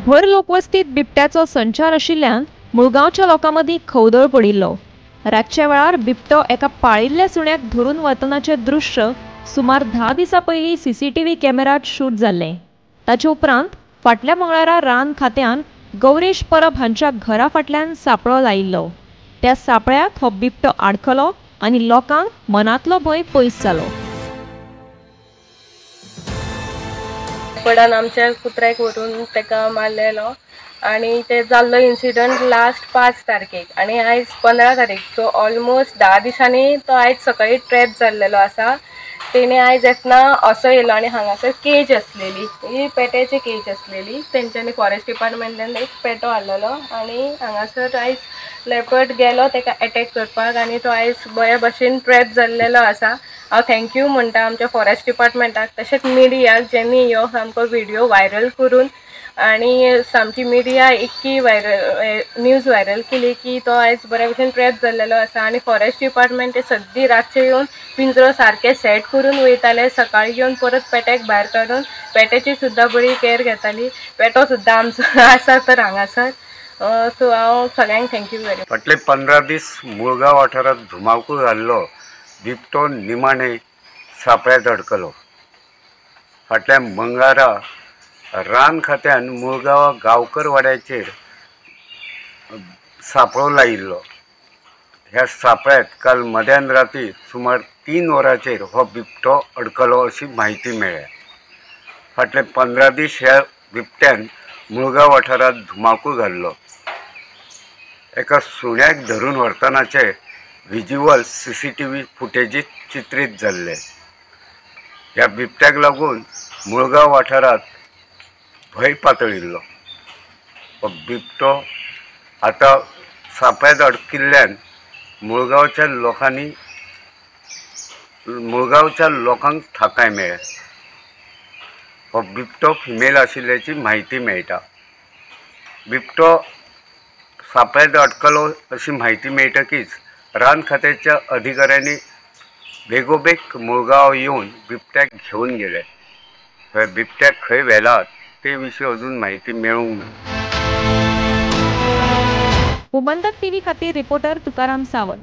भर लोकवस्तीत बिबट्याचो संचार आशिल्ल्यान मुळगांवच्या लोकां मदीं खवदळ पडिल्लो। रातच्या वेळार बिबटो एका पाळिल्ल्या सुण्याक धरून वतनाचें दृश्य सुमार 10 दिसां पयलीं सीसीटीव्ही कॅमेरात शूट जाल्लें। ताचे उपरांत फाटल्या मंगळारा रान खात्यान गौरेश परब हांच्या घरा फाटल्यान सापळो लायिल्लो। त्या सापळ्यात हो बिबटो आडखलो आनी लोकांक मनांतलो भंय पयस जालो। पडान आमच्या कुत्र्याक व्हरून ताका मारलेलो आनी ते जाल्लो इन्सिडंट लास्ट 5 तारखेक आनी आयज 15 तारीख, सो ऑलमोस्ट 10 दिसांनी तो आयज सकाळी ट्रॅप जाल्लेलो आसा। तेणे आयज येतना असो येयलो आनी हांगासर केज आसलेली, ही पेट्याची केज आसलेली, तेंच्यांनी फॉरेस्ट डिपार्टमेंटान एक पेटो हाडलेलो आनी हांगासर आयज लेपर्ड गेलो ताका एटॅक करपाक आनी तो आयज बऱ्या भशेन ट्रॅप जाल्लेलो आसा। हांव thank you म्हणटा आमच्या फॉरेस्ट डिपार्टमेंटाक, तशेंच मिडियाक ज्यांनी ह्यो सामको व्हिडियो व्हायरल करून आनी सामकी मिडिया इतकी व्हायरल न्यूज व्हायरल केली की तो आयज बऱ्या भशेन ट्रॅप जाल्लेलो आसा। आनी फॉरेस्ट डिपार्टमेंट ते सद्दी रातचे येवन पिंजरो सारके सेट करून वयताले, सकाळी येवन परत पेट्याक भायर काडून पेट्याची सुद्दां बरी केअर घेताली। पेटो सुद्दां आमचो आसा तर हांगासर, सो हांव सगळ्यांक thank you very much. फाटले 15 दीस मुळगांव वाठारांत धुमाकूळ घाल्लो बिबटो निमाणे सापळ्यांत अडकलो। फाटल्या मंगळारा रान खात्यान मुळगांव गांवकर वाड्याचेर सापळो लायिल्लो। ह्या सापळ्यांत काल मध्यान राती सुमार 3 वरांचेर हो बिबटो अडकलो अशी म्हायती मेळ्ळ्या। फाटले 15 दीस ह्या बिबट्यान मुळगांव वाठारांत धुमाकूळ घाल्लो। एका सुण्याक धरून व्हरतनाचे व्हिज्युअल सीसीटीव्ही फुटेजीत चित्रीत जाल्ले। ह्या बिबट्याक लागून मुळगांव वाठारांत भंय पातळिल्लो। हो बिबटो आतां सापळ्यांत अडकिल्ल्यान मुळगांवच्या लोकांक थाकाय मेळ्ळ्या। हो बिबटो फिमेल आशिल्ल्याची म्हायती मेळटा। बिबटो सापळ्यांत अडकलो अशी म्हायती मेळटकीच रान खात्याच्या अधिकाऱ्यांनी बेगोबेग मुळगांव येवन बिबट्याक घेवन गेले। थंय बिबट्याक खंय व्हेला ते विशीं अजून म्हायती मेळूंक ना। गोमंतक टीव्ही खातीर रिपोर्टर तुकाराम सावंत।